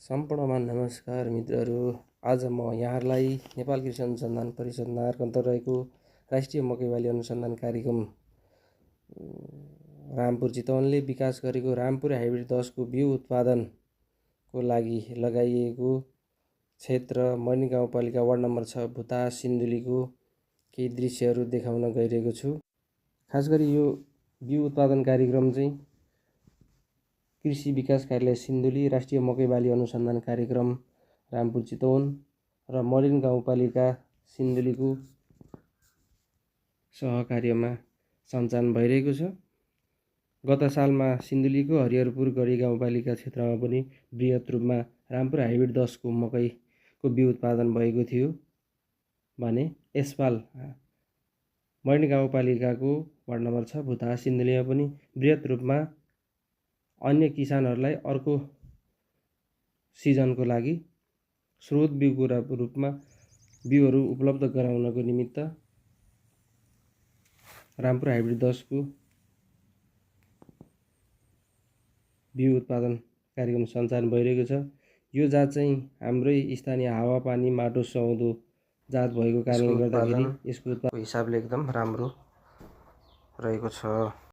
सम्पूर्णमा नमस्कार मित्रहरू। आज म यहाँहरूलाई नेपाल कृषि अनुसन्धान परिषद नागरकन्थर रहेको राष्ट्रिय मकै बाली अनुसन्धान कार्यक्रम रामपुर चितवनले विकास गरेको रामपुर हाइब्रिड 10 को बिउ उत्पादनको लागि लगाइएको क्षेत्र मर्नी गाउँपालिका वार्ड नम्बर 6 भुता सिन्धुलीको केही दृश्यहरू देखाउन गइरहेको छु। खास गरी यो बिउ उत्पादन कार्यक्रम चाहिँ कृषि विकास कार्यालय सिन्धुली, राष्ट्रिय मकै बाली अनुसन्धान कार्यक्रम रामपुर चितवन र मरिन गाउँपालिका सिन्धुलीको सहकार्यमा सञ्चालन भइरहेको छ। गत सालमा सिन्धुलीको हरिहरपुर गढी गाउँपालिका क्षेत्रमा पनि बृहत रूपमा रामपुर हाइब्रिड 10 को मकैको बिउ उत्पादन भएको थियो भने यसपाल मरिन गाउँपालिकाको वार्ड नम्बर 6 भुता सिन्धुलीमा पनि बृहत रूपमा अन्य किसानहरूलाई अर्को सिजनको लागि स्रोत बिउको रूपमा बिउहरू उपलब्ध गराउनको निमित्त रामपुर हाइब्रिड 10 को बिउ उत्पादन कार्यक्रम सञ्चालन भइरहेको छ। यो जात चाहिँ हाम्रै स्थानीय हावापानी माटो सुहाउँदो जात भएको कारणले गर्दाखेरि यसको उत्पादनको हिसाबले एकदम राम्रो रहेको छ।